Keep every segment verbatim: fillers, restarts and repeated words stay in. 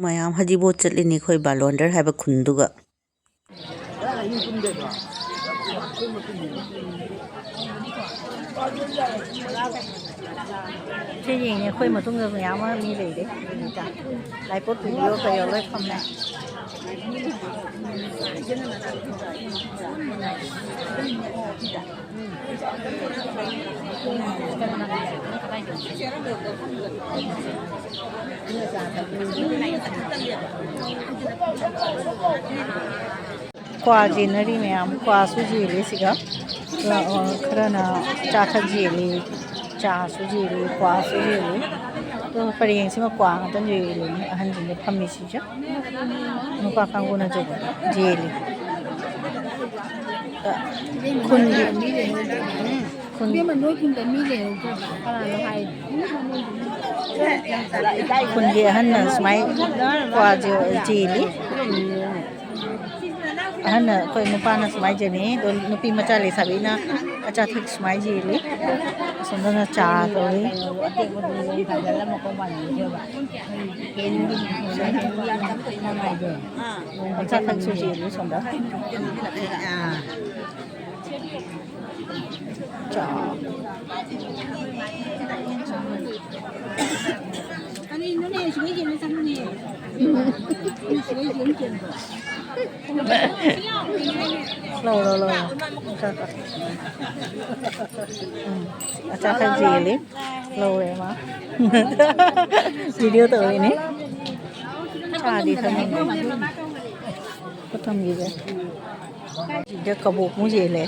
ꯃꯌꯥꯝ ꯍꯖꯤꯕꯣꯠ ꯆꯠꯂꯤꯅꯤ ꯑꯩꯈꯣꯏ ꯕꯥꯂꯣꯟꯗꯔ ꯍꯥꯏꯕ ꯈꯨꯟꯗꯨꯒ꯫ ꯁꯤ ꯌꯦꯡꯉꯦ, ꯑꯩꯈꯣꯏ ꯃꯇꯨꯡꯗ ꯃꯌꯥꯝ ꯑꯃ ꯃꯤ ꯂꯩꯔꯦ꯫ ꯂꯥꯏꯄꯣꯠ ꯄꯨꯕꯤꯌꯣ ꯀꯩꯌꯣ ꯂꯣꯏ ꯐꯝꯃꯦ꯫ ꯀ꯭ꯋꯥ ꯌꯦꯟꯅꯔꯤ ꯃꯌꯥꯝ, ꯀ꯭ꯋꯥꯁꯨ ꯌꯦꯜꯂꯤ ꯁꯤꯒ꯫ ꯑ, ꯈꯔꯅ ꯆꯥ ꯊꯛ ꯌꯦꯜꯂꯤ, ꯆꯥꯁꯨ ꯌꯦꯜꯂꯤ, ꯀ꯭ꯋꯥꯁꯨ ꯌꯦꯜꯂꯤ꯫ ꯑꯗꯨꯒ ꯄꯔꯦꯡꯁꯤꯃ ꯀ꯭ꯋꯥ ꯉꯥꯛꯇ ꯌꯦꯜꯂꯤ, ꯑꯍꯟꯁꯤꯡꯗ ꯐꯝꯃꯤꯁꯤꯡꯁꯦ꯫ ꯅꯨꯄꯥ ꯀꯥꯡꯕꯨꯅꯁꯨ ꯌꯦꯜꯂꯤ꯫ ꯈꯨꯟꯒꯤ, ꯈꯨꯟ, ꯏꯕꯦꯝꯃ, ꯅꯣꯏ ꯈꯨꯟꯗ ꯃꯤ ꯂꯩꯍꯧꯗ꯭ꯔꯕ? ꯀꯅꯥꯅꯣ ꯍꯥꯏ? ꯈꯨꯟꯒꯤ ꯑꯍꯟꯅ ꯁꯨꯃꯥꯏ ꯀ꯭ꯋꯥꯁꯦ ꯆꯦꯜꯂꯤ꯫ ꯑꯍꯟꯅ, ꯑꯩꯈꯣꯏ ꯅꯨꯄꯥꯅ ꯁꯨꯃꯥꯏ ꯆꯦꯜꯂꯤ, ꯑꯗꯣ ꯅꯨꯄꯤ ꯃꯆꯥ ꯂꯩꯁꯥꯕꯤꯅ ꯑꯆꯥ ꯑꯊꯛ ꯁꯨꯃꯥꯏ ꯆꯦꯜꯂꯤ꯫ ꯑꯁꯣꯝꯗꯅ ꯆꯥ ꯇꯧꯔꯤ꯫ ꯑꯆꯥ ꯑꯊꯛꯁꯨ ꯆꯦꯜꯂꯤ ꯁꯣꯝꯗ꯫ ꯆꯥ꯫ ꯀꯔꯤꯅꯣꯅꯦ, ꯁꯤꯒꯩ ꯌꯦꯡꯉ ꯆꯪꯉꯨꯅꯦ꯫ ꯁꯤꯒꯩ ꯌꯦꯡ ꯆꯦꯟꯕ꯭ꯔꯣ? ꯂꯧꯔꯣ, ꯂꯧꯔꯣ꯫ ꯎꯝ, ꯑꯆꯥ ꯈꯔ ꯆꯦꯜꯂꯤ꯫ ꯂꯧꯔꯦ ꯃꯥ꯫ ꯚꯤꯗꯤꯑꯣ ꯇꯧꯔꯤꯅꯤ꯫ ꯆꯥꯗꯤ ꯊꯛꯅꯤꯡꯉꯦ꯫ ꯊꯝꯈꯤꯒꯦ꯫ ꯁꯤꯗ ꯀꯕꯣꯛ ꯑꯃꯨꯛ ꯌꯦꯜꯂꯦ꯫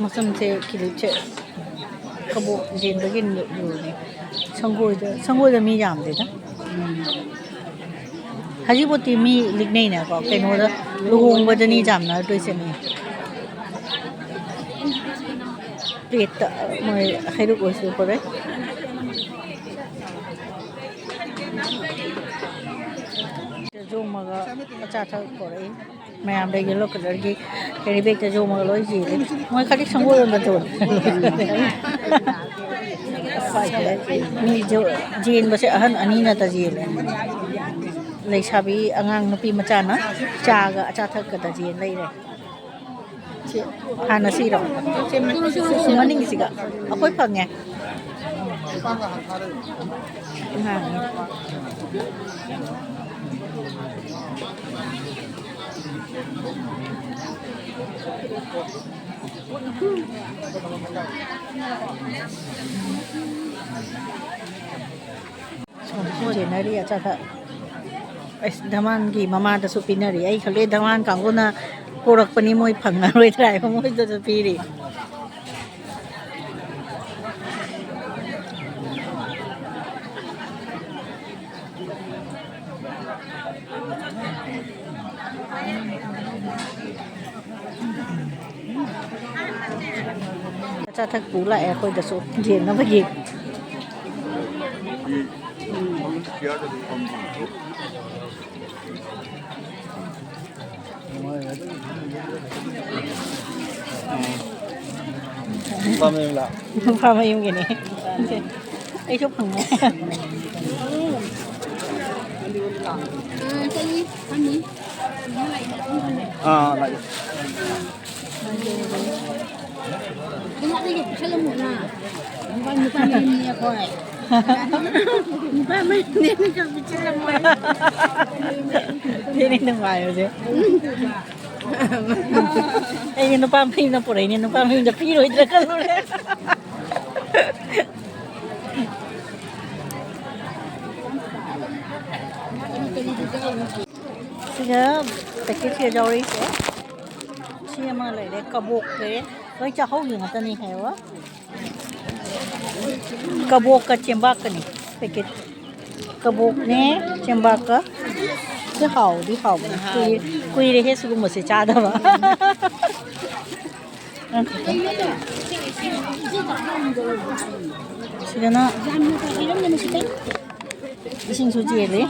ꯃꯁꯝꯁꯦ ꯀꯤꯂꯤꯞꯁꯦ ꯀꯕꯣꯛ ꯌꯦꯟꯕꯒꯤ ꯂꯨꯔꯦ꯫ ꯁꯪꯒꯣꯏꯗ, ꯁꯪꯒꯣꯏꯗ ꯃꯤ ꯌꯥꯝꯗꯦꯗ꯫ ꯍꯧꯖꯤꯛꯄꯨꯗꯤ ꯃꯤ ꯂꯤꯛꯅꯩꯅꯀꯣ, ꯀꯩꯅꯣꯗ ꯂꯨꯍꯣꯡꯕꯗꯅꯤ ꯌꯥꯝꯅꯗꯣꯏꯁꯦ ꯃꯤ꯫ ꯄ꯭ꯂꯦꯠꯇ ꯃꯣꯏ ꯍꯩꯔꯨꯛ ꯑꯣꯏꯁꯨ ꯄꯨꯔꯛꯑꯦ꯫ ꯌꯣꯝꯃꯒ ꯑꯆꯥ ꯑꯊꯛ ꯄꯨꯔꯛꯏ꯫ ꯃꯌꯥꯝꯗ ꯌꯦꯜꯂꯣ ꯀꯂꯔꯒꯤ ꯀꯦꯔꯤ ꯕꯦꯒꯇ ꯌꯣꯝꯃꯒ ꯂꯣꯏ ꯌꯦꯜꯂꯤ꯫ ꯃꯣꯏ ꯈꯔꯗꯤ ꯁꯪꯒꯣꯏꯔꯣꯝꯗ ꯇꯧꯔꯦ꯫ ꯑꯁ, ꯃꯤꯁꯨ ꯆꯦꯟꯕꯁꯦ ꯑꯍꯟ ꯑꯅꯤꯅꯇ ꯆꯦꯜꯂꯦ꯫ ꯂꯩꯁꯥꯕꯤ ꯑꯉꯥꯡ ꯅꯨꯄꯤ ꯃꯆꯥꯅ ꯆꯥꯒ ꯑꯆꯥꯊꯛꯀꯗ ꯆꯦꯟ ꯂꯩꯔꯦ꯫ ꯁꯤ ꯍꯥꯟꯅ ꯁꯤꯔꯣ? ꯁꯤ ꯃꯅꯤꯡꯒꯤꯁꯤꯒ ꯑꯩꯈꯣꯏ ꯐꯪꯉꯦ꯫ ꯑꯉꯥꯡꯅꯦ꯫ ꯁꯣꯝꯗꯁꯨ ꯆꯦꯟꯅꯔꯤ ꯑꯆꯥꯊꯛ꯫ ꯑꯩꯁ, ꯙꯃꯥꯟꯒꯤ ꯃꯃꯥꯗꯁꯨ ꯄꯤꯅꯔꯤ꯫ ꯑꯩ ꯈꯜꯂꯦ ꯙꯃꯥꯟ ꯀꯥꯡꯕꯨꯅ ꯄꯣꯔꯛꯄꯅꯤ, ꯃꯣꯏ ꯐꯪꯉꯔꯣꯏꯗ꯭ꯔꯥ ꯍꯥꯏꯕ, ꯃꯣꯏꯗꯁꯨ ꯄꯤꯔꯤ꯫ ꯑꯆꯥꯊꯛ ꯄꯨ ꯂꯥꯛꯑꯦ ꯑꯩꯈꯣꯏꯗꯁꯨ ꯌꯦꯡꯅꯕꯒꯤ꯫ ꯅꯨꯄꯥ ꯃꯌꯨꯝꯂꯥ? ꯅꯨꯄꯥ ꯃꯌꯨꯝꯒꯤꯅꯦ꯫ ꯑꯩꯁꯨ ꯐꯪꯉꯦ꯫ ꯑꯥ, ꯂꯥꯛꯑꯦ꯫ ꯅꯨꯄꯥ ꯃꯌꯨꯝꯅꯤ ꯑꯩꯈꯣꯏ꯫ ꯅꯨꯄꯥ ꯃꯌꯨꯝꯅꯤ ꯀꯩꯁꯨ ꯄꯤꯁꯜꯂꯝꯃꯣꯏ꯫ ꯁꯤꯅꯤ ꯅꯨꯡꯉꯥꯏꯕꯁꯦ꯫ ꯑꯩꯗꯤ ꯅꯨꯄꯥ ꯃꯌꯨꯝꯅ ꯄꯨꯔꯛꯏꯅꯦ, ꯅꯨꯄꯥ ꯃꯌꯨꯝꯗ ꯄꯤꯔꯣꯏꯗ꯭ꯔꯥ ꯈꯜꯂꯨꯔꯦ꯫ ꯁꯤꯒ ꯄꯦꯀꯦꯠꯁꯤꯒ ꯌꯥꯎꯔꯛꯏꯁꯦ꯫ ꯁꯤ ꯑꯃ ꯂꯩꯔꯦ, ꯀꯕꯣꯛ ꯂꯩꯔꯦ꯫ ꯂꯣꯏ ꯆꯥꯛꯍꯧꯒꯤ ꯉꯥꯛꯇꯅꯤ ꯍꯥꯏꯕ꯫ ꯀꯕꯣꯛꯀ ꯆꯦꯡꯕꯥꯛꯀꯅꯤ ꯄꯦꯀꯦꯠ꯫ ꯀꯕꯣꯛꯅꯦ, ꯆꯦꯡꯕꯥꯛꯀ꯫ ꯁꯤ ꯍꯥꯎꯗꯤ ꯍꯥꯎꯕꯅꯤ꯫ ꯀꯨꯏ-, ꯀꯨꯏꯔꯦꯍꯦ ꯁꯤꯒꯨꯝꯕꯁꯦ ꯆꯥꯗꯕ꯫ ꯁꯤꯗꯅ ꯏꯁꯤꯡꯁꯨ ꯆꯦꯜꯂꯤ꯫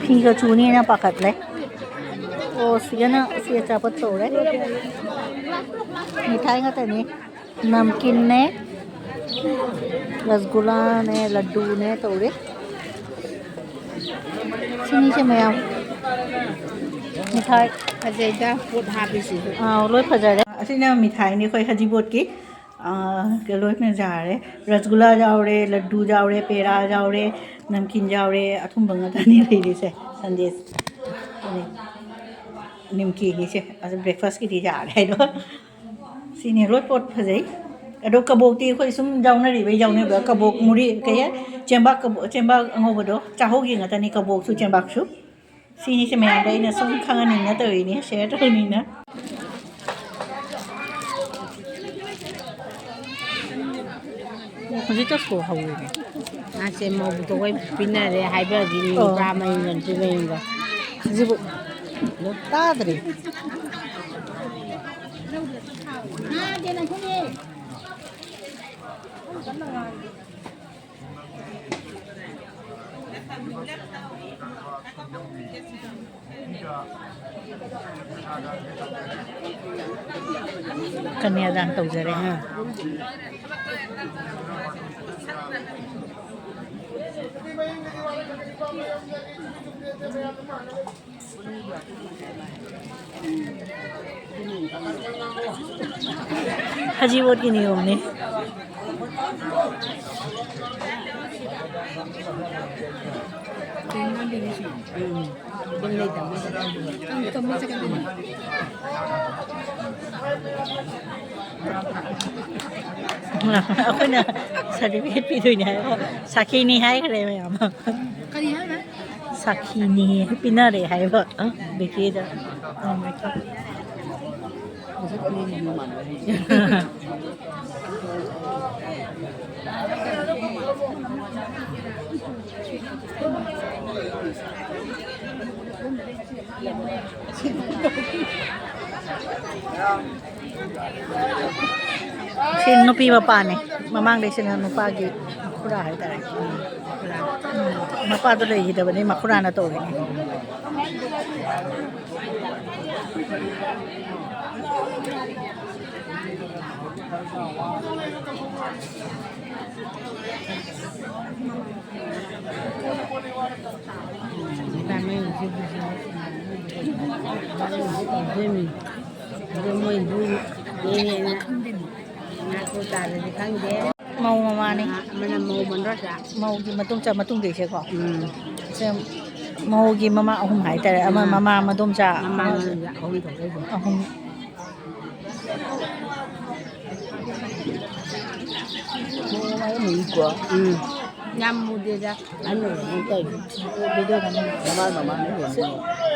ꯐꯤꯒ ꯆꯨꯅꯤꯅ ꯄꯥꯈꯠꯂꯦ꯫ ꯑꯣ, ꯁꯤꯗꯅ ꯁꯤ ꯑꯆꯥꯄꯣꯠ ꯇꯧꯔꯦ꯫ ꯃꯤꯊꯥꯏ ꯉꯥꯛꯇꯅꯤ꯫ ꯅꯝꯀꯤꯟꯅꯦ, ꯔꯁꯒꯨꯂꯥꯅꯦ, ꯂꯗꯨꯅꯦ ꯇꯧꯔꯦ꯫ ꯁꯤꯅꯤꯁꯦ ꯃꯌꯥꯝ꯫ ꯃꯤꯊꯥꯏ꯫ ꯐꯖꯩꯗ, ꯄꯣꯠ ꯍꯥꯞꯄꯤꯁꯤꯁꯨ꯫ ꯑꯥ, ꯂꯣꯏ ꯐꯖꯔꯦ꯫ ꯑꯁꯤꯅ ꯃꯤꯊꯥꯏꯅꯤ ꯑꯩꯈꯣꯏ ꯍꯖꯤꯕꯣꯠꯀꯤ꯫ ꯑꯥ, ꯂꯣꯏꯅ ꯌꯥꯔꯦ꯫ ꯔꯁꯒꯨꯂꯥ ꯌꯥꯎꯔꯦ, ꯂꯗꯨ ꯌꯥꯎꯔꯦ, ꯄꯦꯔꯥ ꯌꯥꯎꯔꯦ, ꯅꯝꯀꯤꯟ ꯌꯥꯎꯔꯦ꯫ ꯑꯊꯨꯝꯕ ꯉꯥꯛꯇꯅꯤ ꯂꯩꯔꯤꯁꯦ꯫ ꯁꯟꯗꯦꯁ꯫ ꯑꯗꯨꯅꯤ꯫ ꯅꯤꯝꯀꯤꯒꯤꯁꯦ꯫ ꯑꯗꯨ breakfastꯀꯤꯗꯤ ꯌꯥꯔꯦ ꯍꯥꯏꯗꯣ꯫ ꯁꯤꯅꯤ ꯂꯣꯏ ꯄꯣꯠ ꯐꯖꯩ꯫ ꯑꯗꯣ ꯀꯕꯣꯛꯇꯤ ꯑꯩꯈꯣꯏ ꯁꯨꯝ ꯌꯥꯎꯅꯔꯤꯕ, ꯌꯥꯎꯅꯔꯤꯕ ꯀꯕꯣꯛ ꯃꯨꯔꯤ, ꯀꯩ ꯍꯥꯏ? ꯆꯦꯡꯕꯥꯛ ꯀꯕꯣꯛ, ꯆꯦꯡꯕꯥꯛ ꯑꯉꯧꯕꯗꯣ, ꯆꯥꯍꯧꯒꯤ ꯉꯥꯛꯇꯅꯤ ꯀꯕꯣꯛꯁꯨ ꯆꯦꯡꯕꯥꯛꯁꯨ꯫ ꯁꯤꯅꯤꯁꯦ ꯃꯌꯥꯝꯗ ꯑꯩꯅ ꯁꯨꯝ ꯈꯪꯍꯟꯅꯤꯡꯅ ꯇꯧꯔꯤꯅꯤ, share ꯇꯧꯅꯤꯡꯅ꯫ ꯍꯧꯖꯤꯛꯇ ꯁꯣꯍꯧꯔꯤꯅꯦ꯫ ꯃꯥꯁꯦ ꯃꯧꯗꯣ ꯑꯩꯈꯣꯏ ꯄꯤꯅꯔꯦ ꯍꯥꯏꯕꯒꯤ ꯑꯣ꯫ ꯅꯨꯄꯥ ꯃꯌꯨꯝꯗ, ꯅꯨꯄꯤ ꯃꯌꯨꯝꯗ꯫ ꯍꯧꯖꯤꯛꯕꯨ ꯇꯥꯗ꯭ꯔꯤ꯫ ꯀꯟꯌꯥꯗꯥꯟ ꯇꯧꯖꯔꯦ꯫ ꯍꯖꯤꯕꯣꯠꯀꯤ ꯅꯤꯌꯣꯝꯅꯤ꯫ ꯑꯩꯈꯣꯏꯅ certificate ꯄꯤꯗꯣꯏꯅꯦ ꯍꯥꯏꯕ꯫ ꯁꯥꯈꯤꯅꯤ ꯍꯥꯏꯈ꯭ꯔꯦ ꯃꯌꯥꯝ꯫ ꯀꯔꯤ ꯍꯥꯏꯕ? ꯁꯥꯈꯤꯅꯤ ꯄꯤꯅꯔꯦ ꯍꯥꯏꯕ꯫ ꯑ, ꯕꯤꯀꯤꯗ꯫ ꯃꯁꯛ ꯑꯅꯤꯁꯤ ꯃꯥꯟꯅꯔꯤꯁꯦ꯫ ꯁꯤ ꯅꯨꯄꯤ ꯃꯄꯥꯅꯦ꯫ ꯃꯃꯥꯡꯗꯩꯁꯤꯅ ꯅꯨꯄꯥꯒꯤ ꯃꯈꯨꯔꯥ ꯍꯥꯏꯇꯥꯔꯦ꯫ ꯎꯝ, ꯃꯄꯥꯗꯣ ꯂꯩꯈꯤꯗꯕꯅꯤ, ꯃꯈꯨꯔꯥꯅ ꯇꯧꯔꯤꯅꯤ꯫ ꯃꯧ ꯃꯃꯥꯅꯤ꯫ ꯑꯃꯅ ꯃꯧ ꯃꯟꯗ꯭ꯔꯣꯁꯦ꯫ ꯃꯧꯒꯤ ꯃꯇꯨꯡ ꯆ-, ꯃꯇꯨꯡꯗꯩꯁꯦꯀꯣ꯫ ꯎꯝ꯫ ꯁꯦ ꯃꯧꯒꯤ ꯃꯃꯥ ꯑꯍꯨꯝ ꯍꯥꯏꯇꯥꯔꯦ꯫ ꯑꯃ ꯎꯝ꯫ ꯃꯃꯥ ꯃꯗꯣꯝꯆꯥ ꯃꯃꯥ ꯑꯃ ꯃꯗꯣꯝꯆꯥ ꯑꯍꯨꯝ ꯇꯧꯗꯣꯏꯁꯦ꯫ ꯑꯍꯨꯝ꯫ ꯎꯝ꯫ ꯌꯥꯝ ꯃꯨꯗꯦꯗ꯫ ꯑꯩꯅ ꯑꯗꯨꯝ ꯇꯧꯔꯤꯅꯤ꯫ ꯚꯤꯗꯤꯑꯣ ꯅꯝꯃꯤ꯫ ꯃꯃꯥ ꯃꯃꯥꯅ ꯍꯦꯜꯂꯤ꯫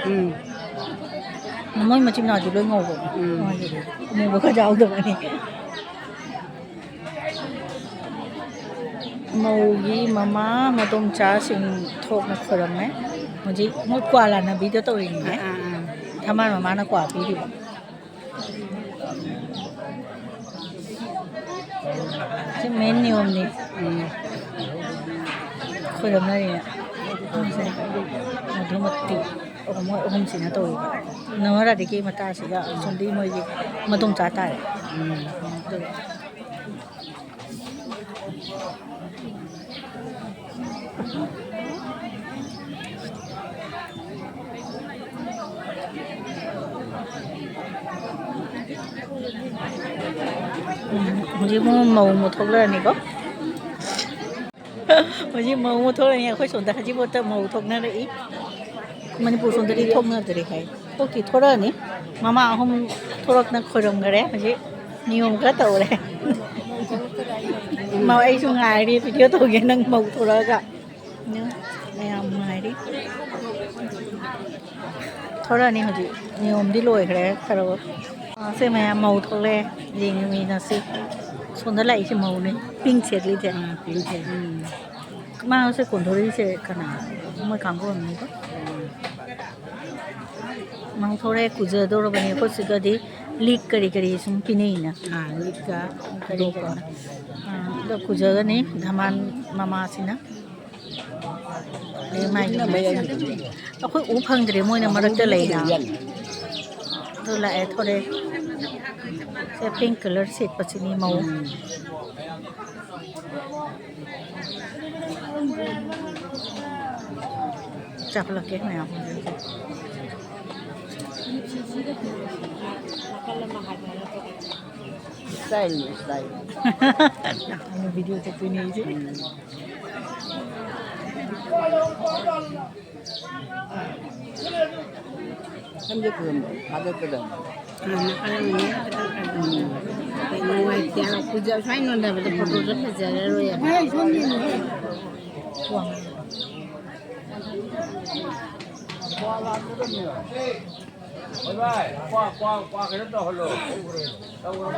ꯎꯝ꯫ ꯃꯣꯏ ꯃꯆꯤꯟ ꯃꯅꯥꯎꯗꯤ ꯂꯣꯏ ꯉꯧꯕꯅꯤ꯫ ꯎꯝ꯫ ꯃꯣꯏꯒꯤꯗꯤ ꯑꯃꯨꯕ ꯈꯔ ꯌꯥꯎꯗꯕꯅꯤ꯫ ꯃꯧꯒꯤ ꯃꯃꯥ ꯃꯗꯣꯝꯆꯥꯁꯤꯡ ꯊꯣꯛꯅ ꯈꯣꯏꯔꯝꯃꯦ꯫ ꯍꯧꯖꯤꯛ ꯃꯣꯏ ꯀ꯭ꯋꯥ ꯂꯥꯟꯅꯕꯤꯗꯣ ꯇꯧꯔꯤꯅꯤꯅꯦ꯫ ꯑꯥ, ꯑꯥ, ꯑꯥ꯫ ꯊꯝꯕꯥꯜ ꯃꯃꯥꯅ ꯀ꯭ꯋꯥ ꯄꯤꯔꯤꯕ꯫ ꯁꯤ ꯃꯦꯟ ꯅꯤꯌꯣꯝꯅꯤ꯫ ꯎꯝ꯫ ꯈꯣꯏꯔꯝꯅꯔꯤꯅꯦ꯫ ꯃꯣꯏꯁꯦ ꯃꯗꯨꯃꯛꯇꯤ ꯃꯣꯏ ꯑꯍꯨꯝꯁꯤꯅ ꯇꯧꯔꯤꯕ꯫ ꯅꯃ ꯔꯥꯙꯦꯀꯤ ꯃꯇꯥꯁꯤꯒ ꯑꯁꯣꯝꯗꯤ ꯃꯣꯏꯒꯤ ꯃꯗꯣꯝꯆꯥ ꯇꯥꯔꯦ꯫ ꯎꯝ꯫ ꯑꯗꯨꯒ ꯎꯝ, ꯍꯧꯖꯤꯛ ꯑꯃꯨꯛ ꯃꯧ ꯑꯃꯨꯛ ꯊꯣꯛꯂꯛꯑꯅꯤꯀꯣ꯫ ꯍꯧꯖꯤꯛ ꯃꯧ ꯑꯃꯨꯛ ꯊꯣꯛꯂꯛꯑꯅꯤ꯫ ꯑꯩꯈꯣꯏ ꯁꯣꯝꯗ ꯍꯖꯤꯛꯄꯣꯠꯇ ꯃꯧ ꯊꯣꯛꯅꯔꯛꯏ꯫ ꯃꯅꯤꯄꯨꯔ ꯁꯣꯝꯗꯗꯤ ꯊꯣꯛꯅꯗ꯭ꯔꯤ ꯍꯥꯏ꯫ ꯊꯣꯛꯇꯤ ꯊꯣꯔꯛꯑꯅꯤ꯫ ꯃꯃꯥ ꯑꯍꯨꯝ ꯊꯣꯔꯛꯅ ꯈꯣꯏꯔꯝꯈꯔꯦ꯫ ꯍꯧꯖꯤꯛ ꯅꯤꯌꯣꯝ ꯈꯔ ꯇꯧꯔꯦ꯫ ꯃꯧ ꯑꯩꯁꯨ ꯉꯥꯏꯔꯤ ꯚꯤꯗꯤꯑꯣ ꯇꯧꯒꯦ ꯅꯪ ꯃꯧ ꯊꯣꯔꯛꯑꯒ꯫ ꯅꯨ-, ꯃꯌꯥꯝ ꯉꯥꯏꯔꯤ꯫ ꯊꯣꯔꯛꯑꯅꯤ ꯍꯧꯖꯤꯛ꯫ ꯅꯤꯌꯣꯝꯗꯤ ꯂꯣꯏꯈ꯭ꯔꯦ ꯈꯔ꯫ ꯑꯥ, ꯁꯦ ꯃꯌꯥꯝ ꯃꯧ ꯊꯣꯛꯂꯛꯑꯦ꯫ ꯌꯦꯡꯃꯤꯟꯅꯁꯤ꯫ ꯁꯣꯝꯗ ꯂꯥꯛꯏꯁꯦ ꯃꯧꯅꯦ꯫ ꯄꯤꯡ ꯁꯦꯠꯂꯤꯁꯦ꯫ ꯑꯥ, ꯄꯤꯡ ꯁꯦꯠꯂꯤ꯫ ꯎꯝ꯫ ꯃꯥ ꯉꯁꯤ ꯀꯣꯟꯊꯣꯔꯛꯏꯁꯦ ꯀꯅꯥ? ꯃꯣꯏ ꯀꯥꯡꯕꯨ ꯑꯣꯏꯔꯝꯅꯤꯀꯣ꯫ ꯃꯧ ꯊꯣꯔꯛꯑꯦ, ꯀꯨꯖꯗꯧꯔꯕꯅꯤ꯫ ꯑꯩꯈꯣꯏ ꯁꯤꯒꯗꯤ ꯂꯤꯛ ꯀꯔꯤ ꯀꯔꯤ ꯁꯨꯝ ꯄꯤꯅꯩꯅ꯫ ꯑꯥ, ꯂꯤꯛꯀ ꯀꯔꯤ ꯈꯨꯗꯣꯞꯀ꯫ ꯀꯔꯤ꯫ ꯑꯥ, ꯑꯗꯣ ꯀꯨꯖꯒꯅꯤ ꯙꯃꯥꯟ ꯃꯃꯥꯁꯤꯅ꯫ ꯑꯗꯩ ꯃꯥꯒꯤ ꯏꯅꯝꯃ ꯌꯥꯏ꯫ ꯑꯩꯈꯣꯏ ꯎ ꯐꯪꯗ꯭ꯔꯦ, ꯃꯣꯏꯅ ꯃꯔꯛꯇ ꯂꯩꯅ꯫ ꯑꯗꯨ ꯂꯥꯛꯑꯦ, ꯊꯣꯔꯛꯑꯦ꯫ ꯁꯦ ꯄꯤꯡ ꯀꯂꯔ ꯁꯦꯠꯄꯁꯤꯅꯤ ꯃꯧ꯫ ꯎꯝ꯫ ꯆꯥꯈꯠꯂꯛꯀꯦ ꯃꯌꯥꯝ꯫ ꯏꯁꯇꯥꯏꯜꯅꯤ, ꯏꯁꯇꯥꯏꯜ꯫ ꯚꯤꯗꯤꯑꯣ ꯆꯠꯇꯣꯏꯅꯦ ꯑꯩꯁꯦ꯫ ꯎꯝ꯫ ꯁꯝꯁꯦ ꯈꯨꯖꯟ ꯊꯥꯗꯔꯛꯀꯗꯕꯅꯤ꯫ ꯑꯥ, ꯅꯥꯀꯜ ꯑꯃꯅꯤ ꯈꯛꯇꯪ ꯈꯟꯗꯣꯛꯑꯣ꯫ ꯎꯝ꯫ ꯅꯨꯡꯉꯥꯏꯇꯦ ꯍꯥꯏꯕ, ꯀꯨꯖ-, ꯁꯨꯃꯥꯏꯅ ꯅꯣꯟꯊꯕꯗ ꯐꯣꯇꯣꯗ ꯐꯖꯔꯔꯣꯏ ꯍꯥꯏꯕ꯫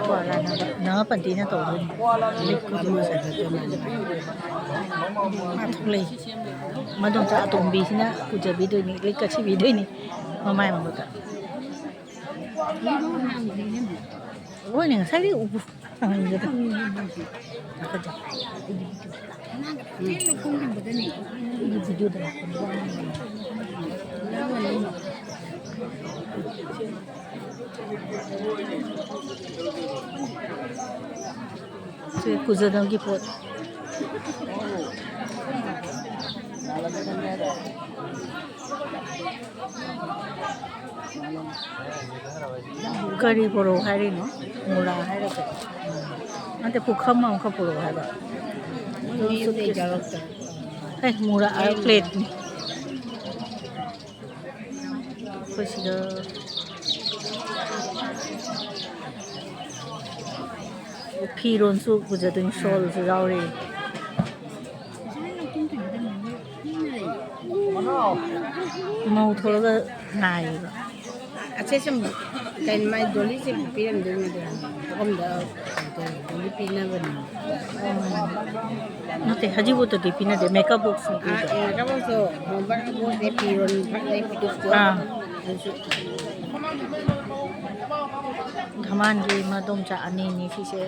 ꯀ꯭ꯋꯥ ꯂꯥꯟꯅꯕ ꯅꯪ ꯄꯟꯇꯤꯅ ꯇꯧꯗꯣꯏꯅꯤ꯫ ꯃꯥ ꯊꯣꯛꯂꯛꯏ꯫ ꯃꯗꯣꯝꯆꯥ ꯑꯇꯣꯝꯕꯤꯁꯤꯅ ꯄꯨꯖꯕꯤꯗꯣꯏꯅꯤ, ꯂꯤꯛ ꯀꯠꯁꯤꯕꯤꯗꯣꯏꯅꯤ ꯃꯃꯥꯏ ꯃꯃꯤꯠꯇ꯫ ꯍꯣꯏꯅꯦ, ꯉꯁꯥꯏꯗꯤ ꯎꯕꯨ ꯍꯪꯒꯗ꯫ ꯎꯝ꯫ ꯑꯩꯒꯤ ꯚꯤꯗꯤꯑꯣꯗ ꯂꯥꯛꯄꯅꯤ꯫ ꯁꯤ ꯀꯨꯖꯗꯝꯒꯤ ꯄꯣꯠ꯫ ꯀꯔꯤ ꯄꯣꯔꯛꯑꯣ ꯍꯥꯏꯔꯤꯅꯣ? ꯃꯨꯔꯥ ꯍꯥꯏꯔꯒ꯫ ꯅꯠꯇꯦ, ꯄꯨꯈꯝ ꯑꯃꯈꯛ ꯄꯨꯔꯛꯑꯣ ꯍꯥꯏꯕ꯫ ꯑꯦ, ꯃꯨꯔꯥ, ꯑ, ꯄ꯭ꯂꯦꯠꯅꯤ꯫ ꯑꯩꯈꯣꯏ ꯁꯤꯗ ꯐꯤꯔꯣꯟꯁꯨ ꯄꯨꯖꯗꯣꯏꯅꯤ, ꯁꯣꯜꯁꯨ ꯌꯥꯎꯔꯤ꯫ ꯃꯧ ꯊꯣꯛꯂꯒ ꯉꯥꯏꯔꯤꯕ꯫ ꯑꯁꯦ ꯁꯨꯝ ꯀꯩꯅꯣ ꯃꯥꯏ ꯗꯣꯂꯤꯁꯦ ꯄꯤꯔꯝꯗꯣꯏꯅꯤꯗꯅ꯫ ꯄꯣꯛꯐꯝꯗ ꯗꯣꯂꯤ ꯄꯤꯅꯕꯅꯤ꯫ ꯅꯠꯇꯦ, ꯍꯖꯤꯕꯨꯠꯇꯗꯤ ꯄꯤꯅꯗꯦ, ꯃꯦꯀꯞ ꯕꯣꯛꯁꯅꯤ ꯑꯥ, ꯄꯤꯗꯣ꯫ ꯑꯦ, ꯃꯦꯀꯞ ꯕꯣꯛꯁꯇꯣ, ꯃꯣꯕꯥꯏꯜ ꯕꯣꯛꯁꯅꯦ, ꯐꯤꯔꯣꯟ ꯐꯛꯅꯦ, ꯐꯤꯗꯨꯛꯇꯣ꯫ ꯑꯥ꯫ ꯑꯗꯨꯁꯨ꯫ ꯙꯃꯥꯟꯒꯤ ꯃꯗꯣꯝꯆꯥ ꯑꯅꯤꯅꯤ ꯁꯤꯁꯦ꯫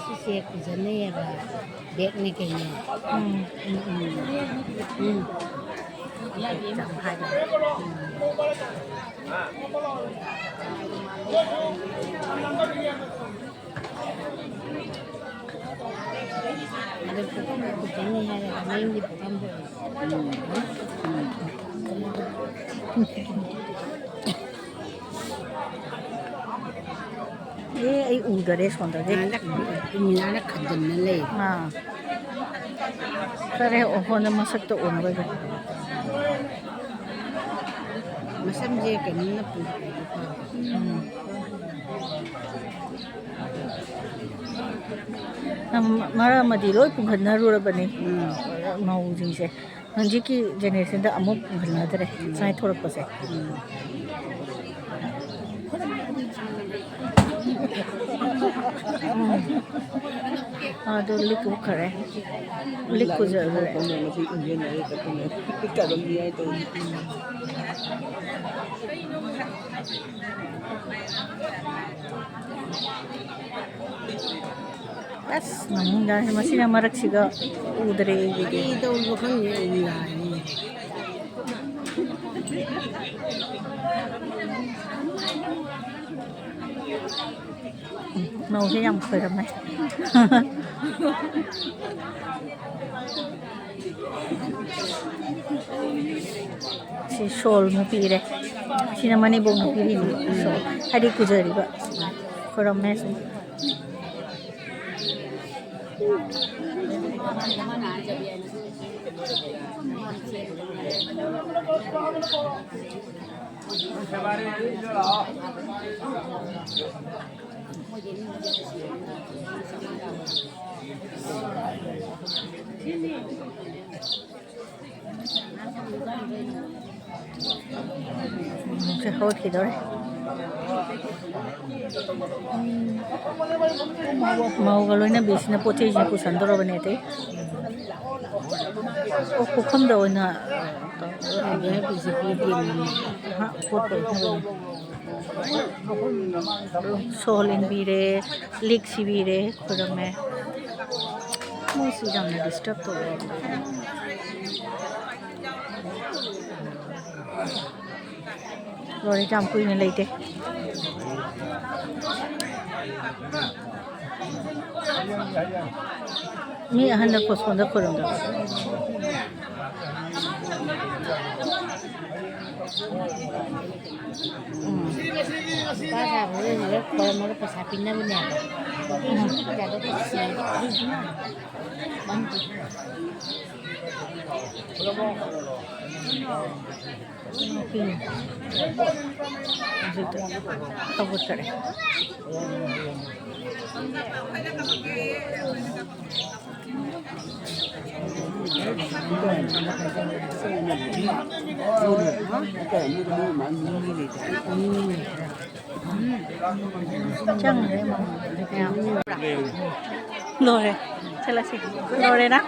ꯁꯤꯁꯦ ꯄꯨꯖꯅꯩꯌꯦꯕ꯫ ꯕꯦꯛꯅꯤ ꯀꯩꯅꯣ꯫ ꯎꯝ꯫ ꯎꯝ, ꯎꯝ꯫ ꯎꯝ꯫ ꯌꯥꯝ ꯍꯥꯏꯕ꯫ ꯎꯝ꯫ ꯑꯗꯨ ꯄꯨꯈꯝ-, ꯄꯨꯈꯝꯅꯤ ꯍꯥꯏꯔꯒ ꯃꯌꯨꯝꯒꯤ ꯄꯨꯈꯝꯗꯣ꯫ ꯎꯝ꯫ ꯎꯝ꯫ ꯑꯦ, ꯑꯩ ꯎꯗꯔꯦ ꯁꯣꯝꯗꯗꯤ꯫ ꯃꯤꯅꯥꯅ ꯈꯟꯖꯟꯅ ꯂꯩ꯫ ꯑꯥ꯫ ꯈꯔ ꯍꯦꯛ ꯑꯣꯟꯊꯣꯛꯅ ꯃꯁꯛꯇꯣ ꯎꯅꯕꯒꯤ꯫ ꯃꯁꯝꯁꯦ ꯀꯩꯅꯣꯝꯅ ꯄꯨꯟꯁꯤꯜꯂꯗꯤ ꯐꯕ꯫ ꯎꯝ꯫ ꯃꯔꯛ ꯑꯃꯗꯤ ꯂꯣꯏ ꯄꯨꯡꯈꯠꯅꯔꯨꯔꯕꯅꯤ꯫ ꯎꯝ꯫ ꯃꯧꯁꯤꯡꯁꯦ꯫ ꯍꯧꯖꯤꯛꯀꯤ generation ꯗ ꯑꯃꯨꯛ ꯎꯍꯟꯅꯗ꯭ꯔꯦ, ꯎꯝ꯫ ꯁꯨꯃꯥꯏꯅ ꯊꯣꯛꯂꯛꯄꯁꯦ꯫ ꯎꯝ꯫ ꯎꯝ꯫ ꯑꯗꯨ ꯂꯤꯛ ꯎꯈ꯭ꯔꯦ꯫ ꯂꯤꯛ ꯎꯖꯈ꯭ꯔꯦ꯫ ꯀꯔꯝꯅꯤ ꯍꯥꯏ ꯇꯧꯔꯤ꯫ ꯑꯁ, ꯉꯝꯃꯨꯗ꯫ ꯃꯁꯤꯅ ꯃꯔꯛꯁꯤꯒ ꯎꯗ꯭ꯔꯦ ꯑꯩꯒꯤꯗꯤ꯫ ꯀꯔꯤ ꯇꯧꯔꯤꯅꯣ ꯈꯪꯗꯦ, ꯑꯩ ꯂꯥꯏꯅꯤ꯫ ꯎꯝ, ꯃꯧꯁꯦ ꯌꯥꯝ ꯈꯣꯏꯔꯝꯃꯦ꯫ ꯁꯤ ꯁꯣꯜ ꯑꯃ ꯄꯤꯔꯦ꯫ ꯁꯤꯅ ꯃꯅꯦꯝꯕꯣꯛꯅ ꯄꯤꯔꯤꯕ ꯁꯣꯜ꯫ ꯍꯥꯏꯗꯤ ꯄꯨꯖꯔꯤꯕ꯫ ꯈꯣꯏꯔꯝꯃꯦ ꯁꯨꯝ꯫ ꯁꯦ ꯍꯧꯒꯠꯈꯤꯗꯧꯔꯦ꯫ ꯃꯧꯒ ꯂꯣꯏꯅꯕꯤꯁꯤꯅ ꯄꯣꯠ ꯆꯩꯁꯦ ꯄꯨꯁꯟꯗꯧꯔꯕꯅꯦ ꯑꯇꯩ꯫ ꯑꯣ, ꯄꯨꯈꯝꯗ ꯑꯣꯏꯅ, ꯑ, ꯇꯧꯔꯒ ꯍꯥꯏꯕꯤꯁꯦ ꯄꯤꯗꯦ꯫ ꯍꯥ, ꯄꯣꯠꯇꯣ ꯁꯣ ꯂꯦꯡꯕꯤꯔꯦ, ꯂꯤꯛ ꯁꯤꯕꯤꯔꯦ, ꯈꯨꯔꯨꯝꯃꯦ꯫ ꯃꯣꯏꯁꯤ ꯌꯥꯝꯅ ꯗꯤꯁꯇꯔꯕ ꯇꯧꯋꯦ꯫ ꯂꯣꯏꯔꯦ, ꯌꯥꯝ ꯀꯨꯏꯅ ꯂꯩꯇꯦ꯫ ꯃꯤ ꯑꯍꯟꯅ ꯀꯣꯁꯣꯟꯗ ꯈꯨꯔꯨꯝꯗꯕ꯫ ꯎꯝ꯫ ꯅꯨꯄꯥ ꯁꯥꯕꯗꯨꯗ ꯈꯣꯏꯔꯝꯃꯒ ꯄꯩꯁꯥ ꯄꯤꯅꯕꯅꯦꯕ꯫ ꯎꯝ꯫ ꯄꯩꯁꯥꯗꯣ ꯄꯤꯁꯤ꯫ ꯎꯝ꯫ ꯍꯧꯖꯤꯛꯇ ꯇꯧꯕ ꯇꯥꯔꯦ꯫ ꯆꯪꯉꯦ ꯃꯃꯜ ꯃꯌꯥꯝ꯫ ꯂꯣꯏꯔꯦ꯫ ꯆꯠꯂꯁꯤ꯫ ꯂꯣꯏꯔꯦꯅ?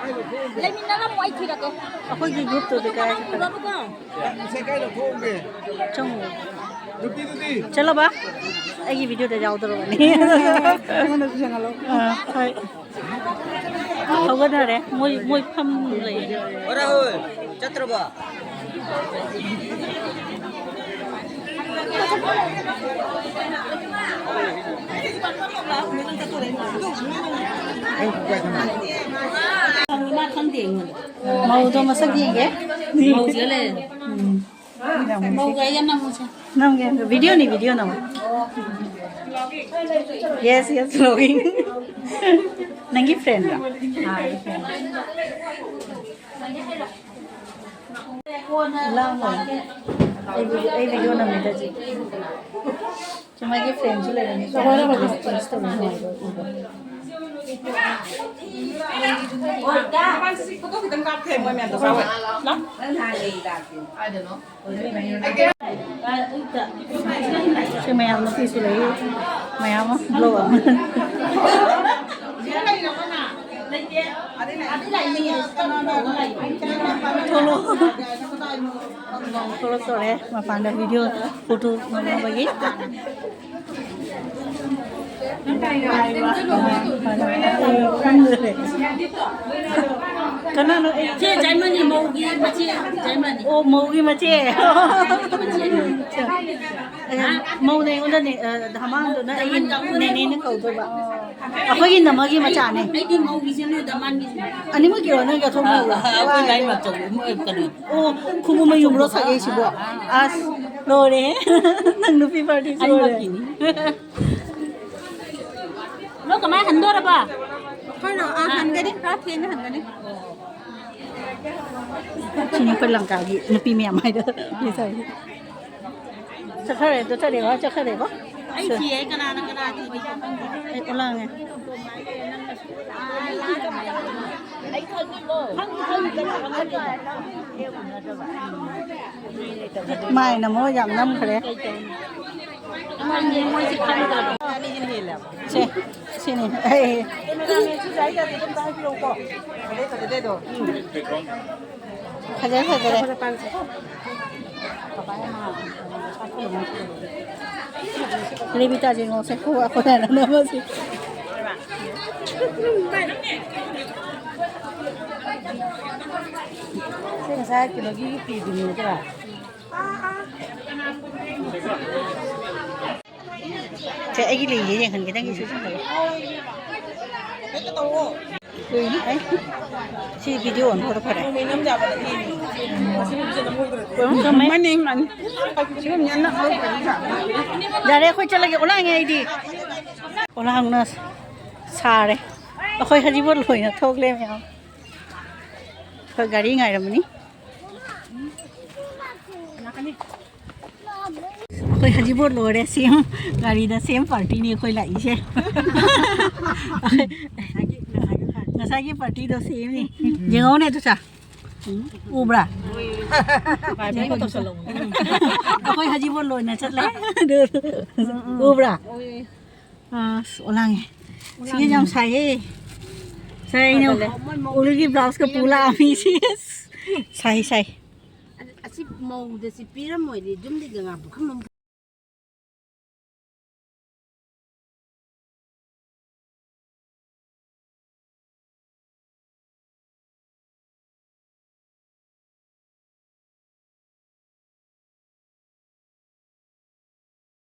ꯂꯩꯃꯤꯟꯅꯔꯝꯃꯣ, ꯑꯩ ꯊꯤꯔꯛꯀꯦ꯫ ꯑꯩꯈꯣꯏꯒꯤ ꯒ꯭ꯔꯨꯞꯇꯨꯗꯤ ꯀꯗꯥꯏ ꯆꯠꯈ꯭ꯔꯦ? ꯎꯔꯕꯀꯣ? ꯉꯁꯥꯏ ꯀꯥꯏꯗ ꯊꯣꯛꯑꯝꯒꯦ? ꯆꯪꯉꯨ꯫ ꯅꯨꯄꯤꯗꯨꯗꯤ? ꯆꯠꯂꯕ? ꯑꯩꯒꯤ ꯚꯤꯗꯤꯑꯣꯗ ꯌꯥꯎꯗꯧꯔꯕꯅꯤ꯫ ꯑꯩꯉꯣꯟꯗꯁꯨ ꯌꯦꯡꯍꯜꯂꯣ꯫ ꯑꯥ, ꯍꯣꯏ꯫ ꯍꯧꯒꯠꯅꯔꯦ꯫ ꯃꯣꯏ, ꯃꯣꯏ ꯐꯝ ꯂꯩ꯫ ꯆꯠꯇ꯭ꯔꯕꯣ? ꯃꯥ ꯈꯪꯗꯦ ꯑꯩꯉꯣꯟꯗ꯫ ꯃꯧꯗꯣ ꯃꯁꯛ ꯌꯦꯡꯒꯦ꯫ ꯃꯧꯁꯤꯒ ꯂꯩꯔꯦ꯫ ꯎꯝ꯫ ꯃꯧꯒ ꯑꯩꯒ ꯅꯝꯃꯨꯁꯦ꯫ ꯅꯝꯒꯦ, ꯚꯤꯗꯤꯑꯣꯅꯤ, ꯚꯤꯗꯤꯑꯣ ꯅꯝꯃꯣ꯫ Yes, yes, vlogging. ꯅꯪꯒꯤ friend ꯔꯣ? ꯑꯥ, ꯑꯩ friend꯫ ꯂꯥꯡꯒꯅꯨ꯫ ꯑꯩ video, ꯑꯩ video ꯅꯝꯃꯤꯗ ꯍꯧꯖꯤꯛ꯫ ꯁꯤ ꯃꯥꯒꯤ friend ꯁꯨ ꯂꯩꯔꯝꯃꯤ꯫ ꯑꯩꯈꯣꯏꯅ ꯍꯧꯖꯤꯛ change ꯇꯧꯔꯤ ꯅꯨꯡꯉꯥꯏꯕ꯭ꯔꯥ ꯎꯕ꯭ꯔꯥ? ꯃꯄꯥꯟꯁꯤ ꯐꯣꯇꯣ ꯈꯤꯇꯪ ꯀꯥꯞꯀꯦ, ꯃꯣꯏ ꯃꯌꯥꯝꯗꯣ ꯆꯥꯎꯋꯦ꯫ ꯂꯥꯎ꯫ ꯁꯤ ꯃꯌꯥꯝ ꯅꯨꯄꯤꯁꯨ ꯂꯩ, ꯃꯌꯥꯝ ꯑꯃ vlog ꯑꯃ꯫ ꯊꯣꯛꯂꯛꯑꯣ꯫ ꯊꯣꯛꯂꯛꯇꯣꯔꯦ ꯃꯄꯥꯟꯗ video photo ꯅꯝꯅꯕꯒꯤ꯫ ꯈꯪꯗ꯭ꯔꯦ꯫ ꯀꯅꯥꯅꯣ? ꯑꯩ ꯁꯦ ꯖꯔꯃꯅꯤ ꯃꯧꯒꯤ ꯃꯆꯦ, ꯖꯔꯃꯅꯤ꯫ ꯑꯣ, ꯃꯧꯒꯤ ꯃꯆꯦ꯫ ꯑꯦ, ꯃꯧꯅꯦ ꯑꯩꯉꯣꯟꯗꯅꯦ, ꯑ, ꯙꯃꯥꯟꯗꯨꯅ ꯑꯩꯒꯤ ꯅꯦꯅꯦꯅ ꯀꯧꯗꯣꯏꯕ꯫ ꯑꯩꯈꯣꯏꯒꯤ ꯅꯃꯒꯤ ꯃꯆꯥꯅꯦ꯫ ꯑꯩꯗꯤ ꯃꯧꯒꯤꯁꯤꯅꯦ, ꯙꯃꯥꯟꯒꯤꯁꯤꯅꯦ꯫ ꯑꯅꯤꯃꯛꯀꯤꯔꯣ ꯅꯪꯒꯤ ꯑꯊꯣꯡꯕ ꯍꯧꯕ꯭ꯔꯣ? ꯑꯩꯈꯣꯏ ꯂꯥꯏ ꯃꯆꯧ, ꯃꯣꯏ ꯀꯩꯅꯣ꯫ ꯑꯣ, ꯈꯨꯕꯨꯝ ꯃꯌꯨꯝꯔꯣ ꯁꯥꯒꯩꯁꯤꯕꯣ? ꯑꯁ, ꯂꯣꯏꯔꯦ꯫ ꯅꯪ ꯅꯨꯄꯤ partyꯁꯨ ꯂꯣꯏꯔꯦ꯫ ꯑꯅꯤꯃꯛꯀꯤꯅꯤ꯫ ꯅꯣꯏ ꯀꯃꯥꯏ ꯍꯟꯗꯣꯔꯕ? ꯑꯩꯈꯣꯏꯔꯣ? ꯑꯥ, ꯍꯟꯒꯅꯤ꯫ ꯈꯔ ꯊꯦꯡꯅ ꯍꯟꯒꯅꯤ꯫ ꯁꯤꯅꯤ ꯑꯩꯈꯣꯏ ꯂꯪꯀꯥꯒꯤ ꯅꯨꯄꯤ ꯃꯌꯥꯝ ꯍꯥꯏꯗꯣ꯫ ꯂꯩꯁꯥꯕꯤ꯫ ꯆꯠꯈ꯭ꯔꯦ, ꯑꯗꯣ ꯆꯠꯈ꯭ꯔꯦꯕ, ꯆꯠꯈ꯭ꯔꯦꯕ꯫ ꯑꯩ ꯊꯤꯌꯦ, ꯀꯅꯥꯅ ꯀꯅꯥ ꯊꯤꯔꯤꯅꯣ ꯈꯪꯗꯦ꯫ ꯑꯩ ꯑꯣꯂꯥꯡꯉꯦ꯫ ꯃꯥꯏꯅ ꯃꯣꯏ ꯌꯥꯝ ꯅꯝꯈ꯭ꯔꯦ꯫ ꯁꯦ, ꯁꯤꯅꯤ꯫ ꯑꯩ ꯐꯖꯩ, ꯐꯖꯔꯦ꯫ ꯔꯦꯕꯤꯇꯥꯁꯦ ꯉꯣꯁꯦ ꯈꯨꯋꯥ ꯈꯨꯋꯥꯅ ꯅꯝꯃꯁꯤ꯫ ꯁꯤ ꯉꯁꯥꯏ ꯀꯩꯅꯣꯒꯤ ꯄꯤꯗꯨꯅꯤ ꯅꯠꯇ꯭ꯔꯥ? ꯁꯦ, ꯑꯩꯒꯤ ꯂꯩꯌꯦ, ꯌꯦꯡꯍꯟꯒꯦ, ꯅꯪꯒꯤꯁꯨ ꯌꯦꯡꯍꯜꯂꯣ꯫ ꯀꯨꯏꯅꯤ, ꯑꯩ ꯁꯤ video ꯑꯣꯟꯊꯣꯛꯑꯗ ꯐꯔꯦ꯫ ꯃꯥꯅꯤ, ꯃꯥꯅꯤ꯫ ꯌꯥꯔꯦ, ꯑꯩꯈꯣꯏ ꯆꯠꯂꯒꯦ, ꯑꯣꯂꯥꯡꯉꯦ ꯑꯩꯗꯤ꯫ ꯑꯣꯂꯥꯡꯅ ꯁꯥꯔꯦ꯫ ꯑꯩꯈꯣꯏ ꯍꯖꯤꯕꯣꯠ ꯂꯣꯏꯅ ꯊꯣꯛꯂꯦ ꯃꯌꯥꯝ꯫ ꯑꯩꯈꯣꯏ ꯒꯥꯔꯤ ꯉꯥꯏꯔꯝꯃꯅꯤ꯫ ꯑꯩꯈꯣꯏ ꯍꯖꯤꯕꯣꯠ ꯂꯣꯏꯔꯦ, ꯁꯦꯝ ꯒꯥꯔꯤꯗ ꯁꯦꯝ partyꯅꯤ ꯑꯩꯈꯣꯏ ꯂꯥꯛꯏꯁꯦ꯫ ꯉꯁꯥꯏꯒꯤ partyꯗꯣ ꯁꯦꯝꯅꯤ꯫ ꯌꯦꯡꯉꯧꯅꯦ ꯑꯗꯨ ꯁꯥ꯫ ꯎꯕ꯭ꯔꯥ? ꯑꯩꯈꯣꯏ ꯍꯖꯤꯕꯣꯠ ꯂꯣꯏꯅ ꯆꯠꯂꯦ꯫ ꯎꯕ꯭ꯔꯥ? ꯑꯁ, ꯑꯣꯂꯥꯡꯉꯦ꯫ ꯁꯤꯒꯤ ꯌꯥꯝ ꯁꯥꯏꯌꯦ꯫ ꯁꯦ, ꯑꯩꯅ ꯎꯜꯒꯤ ꯕ꯭ꯂꯥꯎꯁꯀ ꯄꯨ ꯂꯥꯛꯑꯝꯃꯤ꯫ ꯁꯤ ꯁꯥꯏ, ꯁꯥꯏ꯫ ꯑꯁꯤ ꯃꯧꯗ ꯁꯤ ꯄꯤꯔꯝꯃꯣꯏꯗꯤ ꯌꯨꯝꯗꯒꯤ ꯉꯥ ꯄꯨꯈꯝ ꯑꯃ